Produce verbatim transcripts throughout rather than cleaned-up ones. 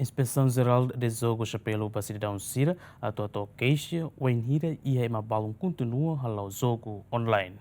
Inspesaun Jerál de Jogos apela ba sidadaun sira atu hato'o keixa wainhira iha ema balun kontinua hala'o jogu online.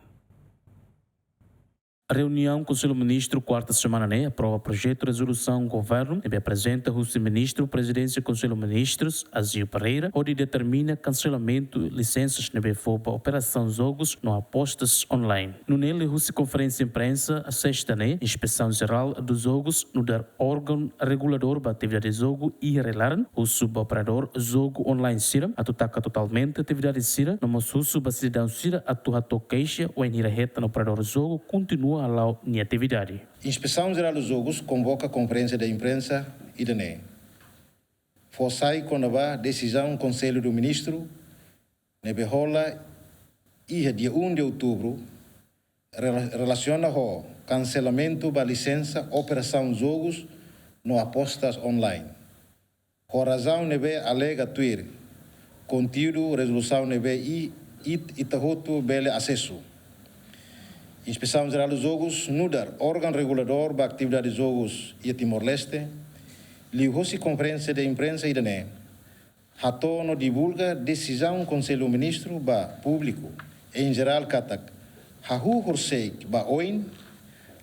Reuniaun Konsellu Ministru kuarta semana ne'e aprova projetu rezolusaun governu ne'ebé aprezenta husi Ministru Prezidénsia Konsellu Ministrus, Azeu Pereira, hodi determina kanselamentu lisensas ne'ebé fó ba operasaun jogus no apostas online. Nune'e liuhusi konferénsia imprensa sesta ne'e, Inspesaun Jerál de Jogos nu'udar órgaun reguladór ba atividade jogu iha rai-laran, husu ba operadór jogu online sira atu taka totalmente atividade sira, no mós husu ba sidadaun sira atu hato'o keixa wainhira hetan operadór jogu kontinua hala'o nia atividade. Inspesaun Jerál de Jogos konvoka konferénsia imprensa ida-ne'e. Fó sai kona-ba desizaun Konsellu de Ministru ne'ebé hola iha dia um de outubro, rela-, relasiona ho kanselamentu ba lisensa operasaun jogus no apostas online. Ho razaun ne'ebé alega tuir konteúdu rezolusaun ne'ebé i-, it-, ita hotu bele asesu. Inspesaun Jerál de Jogos nu'udar órgaun reguladór ba atividade jogus iha Timor-Leste, liuhusi konferénsia imprensa ida-ne'e, hato'o no divulga desizaun Konsellu Ministru ba públiku em geral katak hahú horisehik ba oin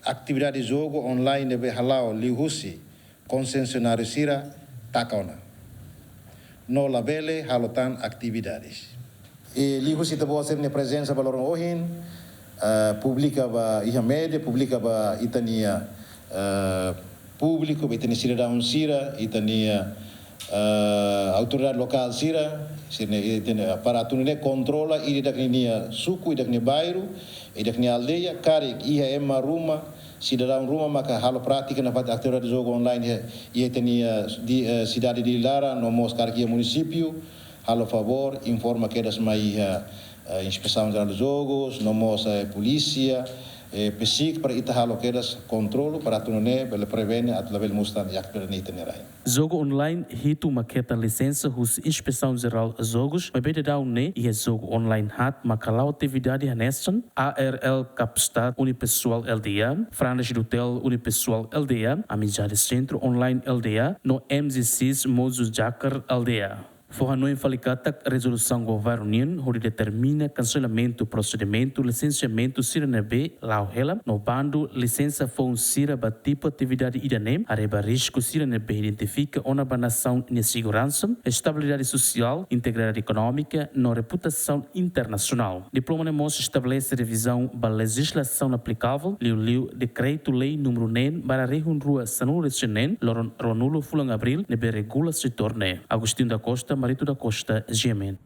atividade jogu online ne'ebé hala'o liuhusi konsesionáriu sira taka ona no labele halo tan atividades. I liuhusi ita-boot sira-nia prezensa ba loron ohin, eh, publika ba iha média, publika ba ita-nia, eh, públiku, ba ita-nia sidadaun sira, ita-nia, eh, autoridade lokál sira, sira-nia, ita-nia, para atu nune'e kontrola ida-idak nia suku, ida-idak nia bairru, ida-idak nia aldeia, karik iha ema ruma, sidadaun ruma maka halo prátika nafatin atividade jogu online iha, iha ita-nia, eh, sidade Dili laran, no mós karik iha munisípiu, halo favór, informa kedas mai iha, eh, Inspesaun Jerál de Jogos, no mós, eh, polísia, eh, PCIC para ita halo kedas kontrolu para atu nune'e bele prevene atu labele mosu tan iha atividade ne'e iha ita-nia rai. Jogu online hitu mak hetan lisensa husi Inspesaun Jerál Jogos, maibé daudaun ne'e iha jogu online haat mak hala'o atividade hanesan A R L Kapstad Unipessoal L D A, Frandes Dutel Unipessoal L D A, Amizade Centro Online L D A, no M G Cs Mozu Jakar L D A. Fó hanoin fali katak rezolusaun governu nian hodi determina kanselamentu prosedimentu lisensiamentu sira ne'ebé la'o hela no bandu lisensa foun sira ba tipu atividade ida-ne'e, haree ba risku sira ne'ebé identifika ona ba nasaun nia seguransa, estabilidade sosiál, integridade ekonómika no reputasaun internasionál. Diploma ne'e mós estabelese revizaun ba lejizlasaun aplikavel, liuliu Dekretu-Lei númeru neen barra rihun rua sanulu-resin-neen, loron ruanulu fulan Abríl, ne'ebé regula setór ne'e. Agostinho da Costa, Marito da Costa, G M N.